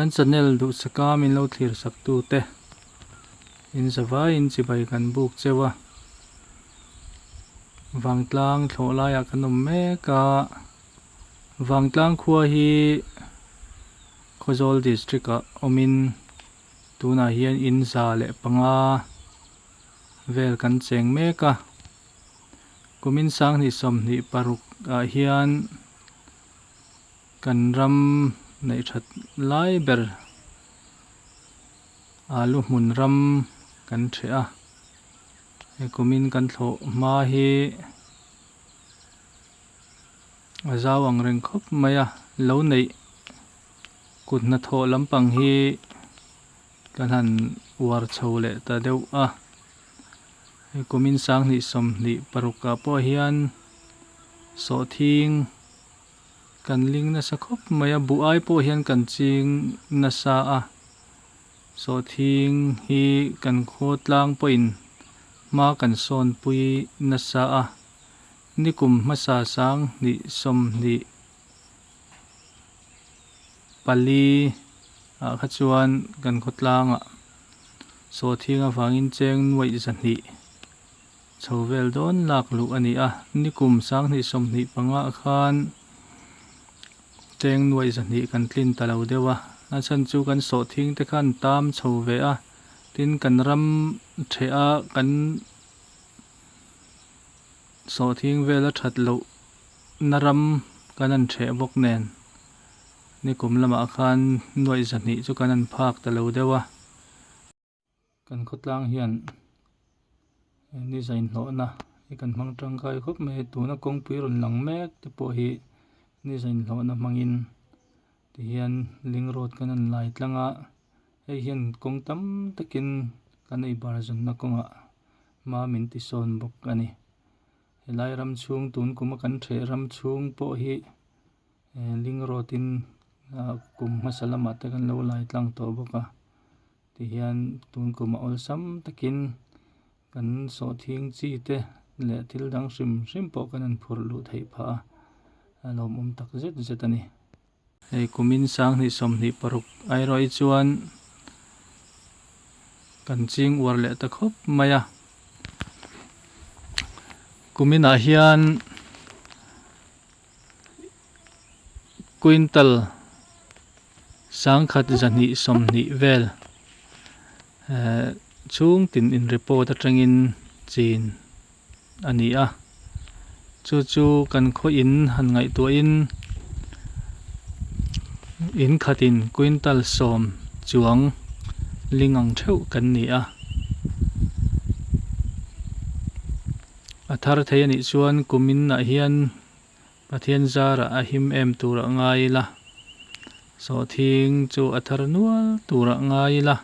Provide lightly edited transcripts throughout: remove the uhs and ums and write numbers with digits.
Kan channel duhsaka min lo thlir sak tute in zavaiin chibai kan buk cheu a, Vangtlang thlawh laiah kan awm mek a, Vangtlang khua hi Khawzawl district ah awmin tunah hian in 105 vel kan cheng mek a, kumin 2026 ah hian Kan ram neih that lai ber alu hmun ram kan ṭheh a, he kumin kan thlawh hma hi a zau ang reng khawp mai a, lo neih kut hnathawh lampang hi kan han uar chho leh ta deuh a, he kumin 2026 ah pawh hian sawhthing. Kan ling nasa khawp mai a, buh ai pawh hian kan ching nasa a, sawhthing hi kan khaw tlang pawhin hma kan sawn pui nasa a, nikum hmasa 2024 ah kha chuan kan khaw tlangah sawhthing avangin cheng nuaih 200. Chho vel dawn lak luh a ni a, nikum 2025 ah khan cheng nuaih 200 kan tlin ta lo deuh a, a chhan chu kan sawhthing te khan tam chho ve a, tin kan ram theh a kan sawhthing vel a that loh na ram kan han theh bawk nen nikum lamah khan nuaih 200 chu kan han phak ta lo deuh a. Kan khawtlang hian ni zainhlawhna hi kan hmang tangkai khawp mai a, tuna kawngpui rawn lang mek te pawh hi ni zainhlawhna hmangin tihian link road kan han lai tlang a, hei hian kawng tam takin kan ei bar zawnna kawngah hma min ti sawn bawk a ni. Helai ram chhung tun kuma kan theh ram chhung pawh hi link road in kum hmasa lamah te kan lo lai tlang tawh bawk a. Tihian tun kum a awlsam takin kan sawhthing chi te leh thil dang hrim hrim pawh kan han phurh luh theih phah a, a lawmawm tak zet zet a ni. Hei kumin 2026 airawh hi chuan kan ching uar leh ta khawp mai a, kuminah hian Quintal 1220 vel chhung tin in report atangin chin a ni a, chu chu kan khaw in han ngaihtuahin in khatin quintal 10 chuang ling ang theuh kan ni a. A thar thei a nih chuan kumin ah hian Pathian zarah a him em turah ngai ila, sawhthing chu a thar nual turah ngai ila.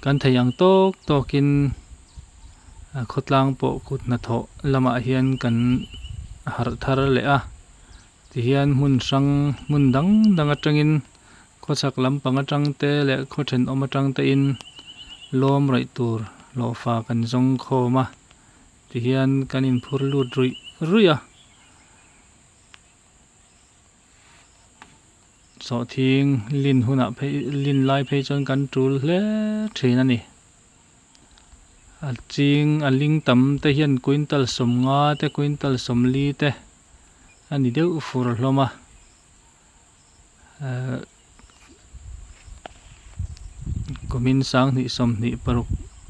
Kan thei ang tawk tawkin khawtlang pawh kut hnathawh lamah hian kan harh thar leh a, tihian hmun hrang hmun dang dang atangin Khawchhak lampang atang te leh khaw thenawm atang te in lawm raih tur hlawhfa kan zawng khawm a, tihian kan inphur lut ruih ruih a. Sawhthing lin hunah phei lin lai phei chuan kan tul hle thin a ni. A ching a ling tam te hian quintal 50 te quintal 40 te a ni deuh fur hlawm a. Kumin 2026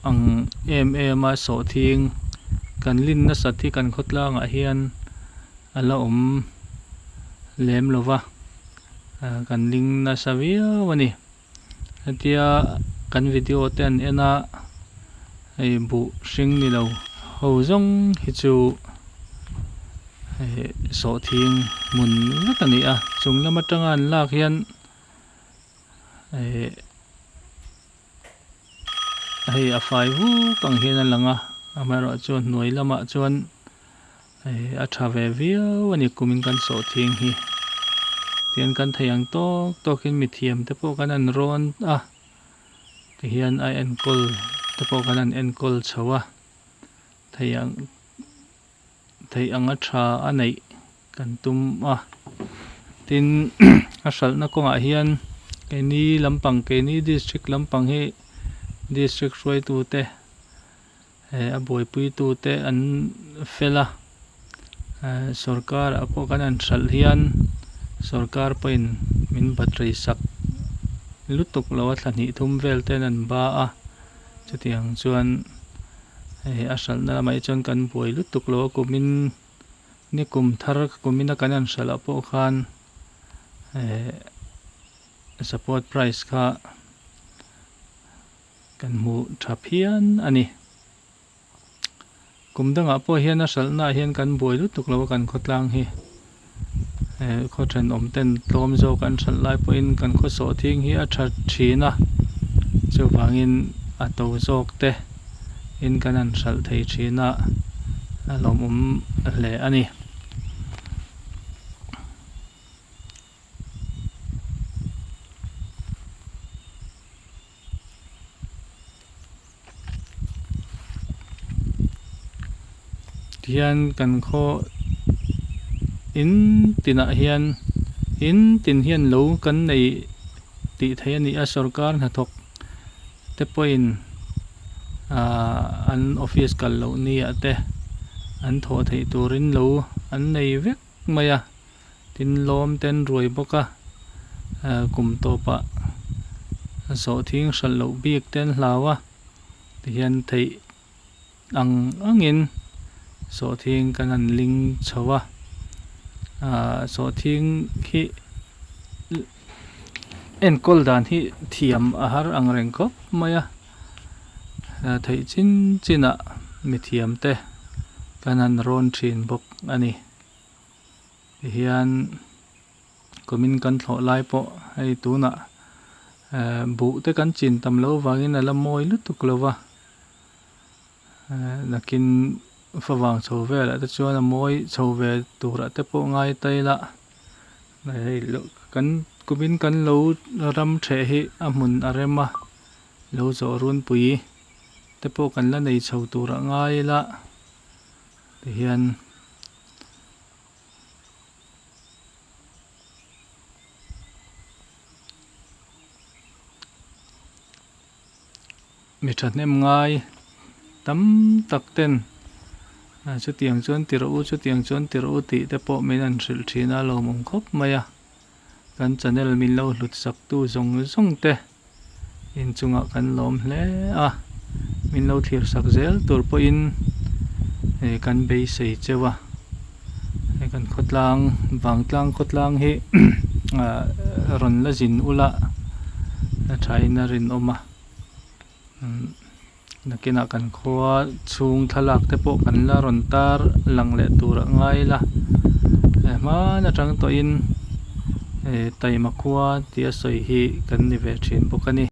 ang em em a sawhthing kan lin nasat hi kan khawtlangah hian a la awm lem lo va, kan ling nasa viau a ni. Hetia kan video te an en a hei buh hring ni lo ho zawng hi chu hei sawhthing hmun vek a ni a chung lam atanga an lak hian hei hei a fai vuk ang hian a lang a amaherawhchu hnuai lamah chuan. Hei a tha ve viau a ni kumin kan sawhthing hi tihian kan thei ang tawk tawkin mithiam te pawh kan han rawn a tihian a enkawl te pawh kan han enkawl chho a thei ang theih anga tha a neih. kan tum a tin a hralhna kawngah hian keini lampang keini district lampang hi district hruaitu te eh a buaipui tu te an fel a eh sawrkar ah pawh kan han hralh hian sawrkar pawhin min bat rei sak lutuk lo a thla hnih thum vel ten an ba a chutiang chuan hei a hralhna lamah hi chuan kan buai lutuk lo a kumin ni kum thar kumina kan han hralh ah pawh khan eh support price kha kan hmu tha phian a ni. Kum dangah pawh hian a hralhna ah hian kan buai lutuk lo a kan khawtlang hi eh khaw thenawm ten tlawm zawk an hralh lai pawhin kan khaw sawhthing hi a tha thin a chuvangin a to zawk te in kan han hralh thei thin a a lawmawm hle a ni. Tihian kan khaw in tinah hian in tin hian lo kan nei tih theih a ni a sawrkar hnathawk te pawhin ahh an office kal loh ni ah te an thawh theih turin lo an nei vek mai a. Tin lawm te an ruai bawk a eh kum tawpah sawhthing hralh loh bik te an hlau a tihian theih ang angin sawhthing kan han ling chho a ah sawhthing hi enkawl dan hi thiam a har ang reng khawp mai a theih chin chinah mithiam te kan han rawn thin bawk a ni. Tihian kumin kan thlawh lai pawh hei tunah ehh buh te kan chin tam loh avangin a la mawi lutuk lo va ehh nakin favang chho velah te chuan a mawi chho ve turah te pawh ngai ta ila hei kan kumin kan lo ram theh hi a hmun a rem a lo zawh runpui te pawh kan la nei chho turah ngai ila tihian. Mi thahnem ngai tam tak ten chutiang chuan ti rawh u chutiang chuan ti rawh u tih te pawh min han hrilh thin a lawmawm khawp mai a kan channel min lo hlut sak tu zawng zawng te inchungah kan lawm hle a min lo thlir sak zel tur pawhin eh kan beisei cheu a hei kan khawtlang vangtlang khawtlang hi ah rawn la zin ula a thain a rinawm a umm nakinah kan khua chhung thlalak te pawh kan la rawn tar lang leh tur a ngai ila eh hman atang tawhin eh taima khua tih a sawi hi kan ni ve thin bawk a ni.